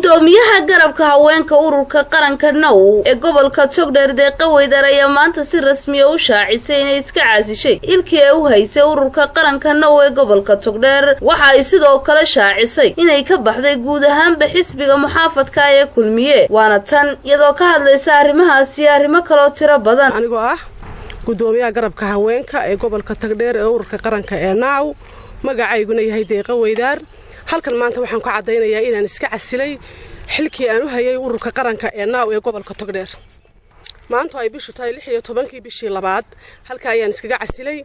Gudoomiyaha garabka haweenka ururka qaranka Now ee gobolka Togdheer, Deeqa Weydar, ayaa maanta si rasmiya u shaacisay inay iska caasishay xilkii ay u haysay ururka qaranka Now ee gobolka Togdheer. Waxa ay sidoo kale shaacisay inay ka baxday guud ahaanba xisbiga muxaafadka ee Kulmiye. Waana tan iyadoo ka hadlaysa arrimahaas iyo arrimo kaloo tiro badan. Anigoo ah gudoomiyaha garabka haweenka ee gobolka Togdheer ee ururka qaranka ee Now, magacayguna yahay Deeqa Weydaar, halkan maanta waxaan ku caddaynayaa inaan iska casilay xilkii aan u hayay ururka qaranka ee Now ee gobolka Togdheer. Maantu ay bishu tahay 16-kii bishii labaad, halka ayaan iskaga casilay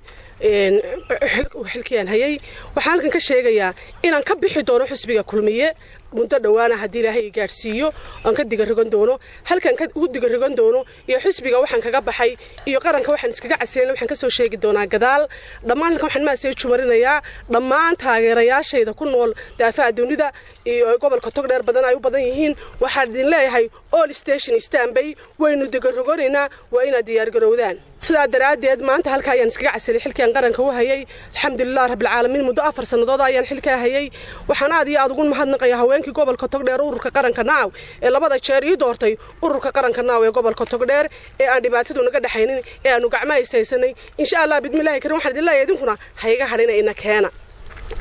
xilkii aan hayay. Waxaan halkan ka sheegayaa inaan ka bixi doono xisbiga Kulmiye muddo dhowaana, haddii Ilaahay i gaadhsiiyo, aan ka digarogan doono halkan ka ugu digarogan doono iyo xisbiga waxaan kaga baxay iyo qaranka waxaan iskaga casilayna waxaan kasoo sheegi doonaa gadaal. Dhammaan halkan waxaan maasee jumarinayaa dhammaan taageerayaashayda ku nool daafaha dunida iyo gobolka Togdheer badan ay u badan yihiin. Waxaan idin leeyahay, all station stanbay, waynu digaroganaynaa, waa inaad diyaargarowdaan. Sidaa daraaddeed maanta halka ayaan iskaga casilay xilkii aan qaranka u hayay. Alxamdulilah rabbilcaalamiin, muddo 4 sannadood ayaan xilkaa hayay. Waxaan aad iyo aad ugu mahadnaqayaa haweenkii gobolka Togdheer, ururka qaranka Now, ee labada jeer ii doortay ururka qaranka Now ee gobolka Togdheer, ee aan dhibaatadu naga dhexaynin, ee aanu gacmaha ishaysanay. Insha Allah, bidmillahi karim, waxaan idin leeyahay idinkuna hayga hadhina, ina keena.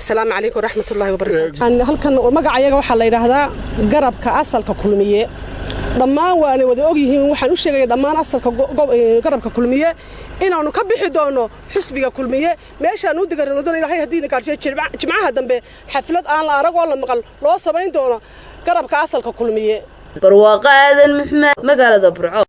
Asalaamu calaykum waraxmatullahi wabarakaatu. Halkan magacayaga waxaa la yidhaahdaa garabka asalka Kulmiye. Dhammaan waanay wada og yihiin. Waxaan u sheegaya dhammaan asalka garabka Kulmiye inaannu ka bixi doonno xisbiga Kulmiye. Meeshaan u digaranoodona, Ilahay haddiina gaadhsiiyo, Jimcaha dambe xaflad aan la arag oo la maqal loo samayn doono garabka asalka Kulmiye. Barwaaqo Aadan Maxmed, magaalada Burco.